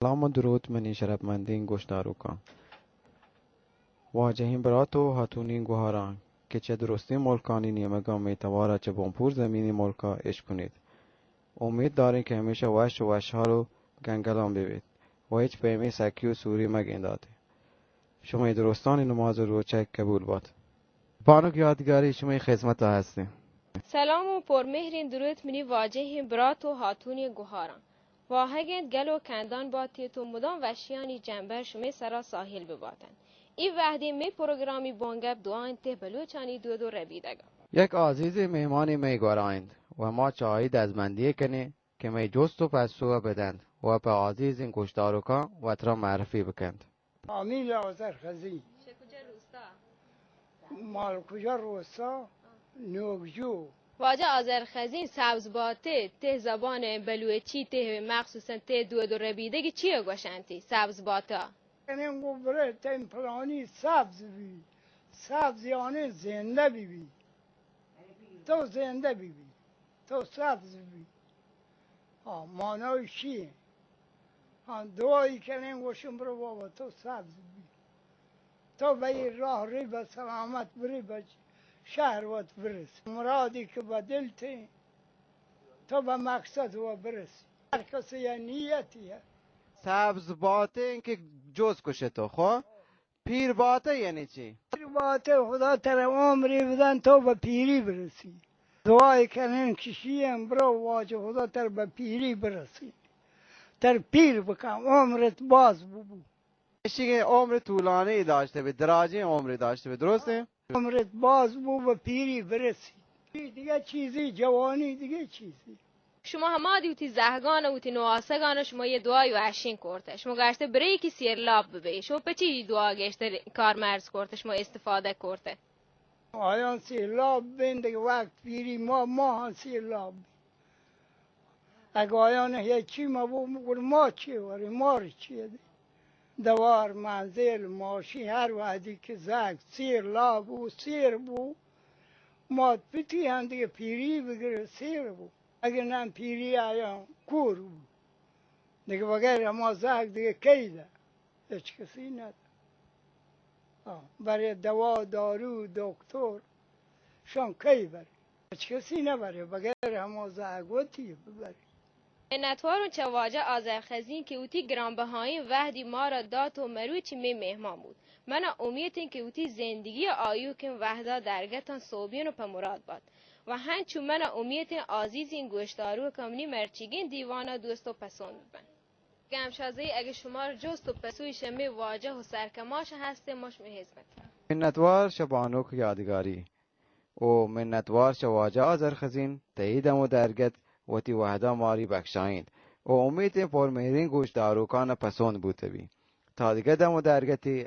سلام و درود منی شرپمندیں گوشداروکاں۔ واجہیں برات و ہاتونیں گوہاراں کہ چہ درستیں ملکانی نیمگا مئے توارا چہ بنپور زمینیں ملکا اشکنیت۔ امیت داریں کہ ہمیشہ وش و وشحال و گنگلاں ببیت و ہچ پیمیں سکی و سوری مگندات۔ شمئے درستانی نماز و روچگ قبول بات۔ بانک یادگاری شمئے خذمتا ہستیں۔ سلام و پرمہریں درود منی واجہیں برات و ہاتونیں گوہاراں۔ واہگ انت گل و کندان باتیت و مدام وشیانی جمبر شمئے سرا ساہیل بباتنت۔ اے وہدی مئے پروگرامی بنگپ دعا انت تہ بلوچانی دود و ربیدگا۔ یک آزیزیں مہمانے مئے گورا انت و ما چہ آئی دزبندی کنیں کہ مئے جست و پسوا بدنت و پہ آزیزیں گوشداروکاں وترا معرفی بکنت۔ آمین آذر خزین۔ چہ کجا روستا؟ مال کجا روستا؟ نوکجو۔ واجہ آذر خزین، سبز باتے، تہ زبان بلوچی، تہ مخصوصاً تہ دود و ربیدگی چی گوشنتی سبز باتا؟ کنیں گو برے تیم پلانی سبز بی، سبز یعنی زندہ بی بی۔ تو زندہ بی بی۔ تو سبز بی۔ ہاں، معنی چی؟ ہاں، دعائی کنیں گوشم برو بابا تو سبز بی۔ تو بہ اے راہ ری بہ سلامت بری بہ شہر وت برس۔ مرادی کہ بہ دل تیں، تو بہ مقصد و برس۔ ہر کسی یا نیتی ہے۔ سبز باتیں کہ جوز کشتو، خو؟ پیر باتے یعنی چی؟ پیر باتے خدا ترا عمری بدن تو بہ پیری برسی۔ دعای کنن کشی ہم برو واجہ خدا تر بہ پیری برسی۔ تر پیر بکن عمرت باز ببو۔ اشی کہ عمر طولانی داشته بی، دراجیں عمری داشته بی، درسته؟ عمرت باز بو بہ پیری برسی۔ دیگه چیزی جوانی دیگه چیزی۔ شما ہما دی وتی زہگان و وتی نواسگان شما یہ دعای و اشین کرتے۔ شما گشتے برے کہ سیرلاب ببے۔ شما پچی دعا گشتے کارمرز کرتے، شما استفادہ کرتے؟ آیان سیرلاب بین دگہ وقت پیری ما، ما ہم سیرلاب بین۔ اگہ آیان ہیچی مبو، گڑا ما چی وری، ما ری چی دی؟ دوار، منزل، ماشین، ہر وہدی کہ زہگ سیرلاب بو، سیر بو، مات پتی ہم دگہ پیری بگر سیر بو۔ اگہ نہ پیری آیاں کور بو۔ دگہ بغیر ہما زہگ دگہ کئی دا؟ ہچ کسی نہ دا۔ آ، برے دوا، دارو، دکتر، شان کئی برے؟ ہچ کسی نہ برے، بغیر ہما زہگ وتی ببرے۔ منتواروں چہ واجہ آذر خزین کہ وتی گرانبہائیں وہدی مارا دات و مروچی مئے مہمان بوت۔ منا امیت انت کہ وتی زندگی آیوکیں وہدا درگتاں سوبین و پہ مراد بات۔ و ہنچو منا امیت انت آزیزیں گوشداروکاں منی مرچیگیں دیوانا دوست و پسند ببنت۔ گمشازئی اگہ شمار جست و پسوی شمے واجہ و سرکماش ہستیں، ما شمے ہزمت۔ منتوار شہ بانک یادگاری۔ او منتوار چہ واجہ آذر خزین، تئی دم و درگت وتی وہدا ماری بخشائینت۔ او امیتیں پرمہریں گوشداروکان پسند بوتہ بی۔ تا دگہ دم و درگتی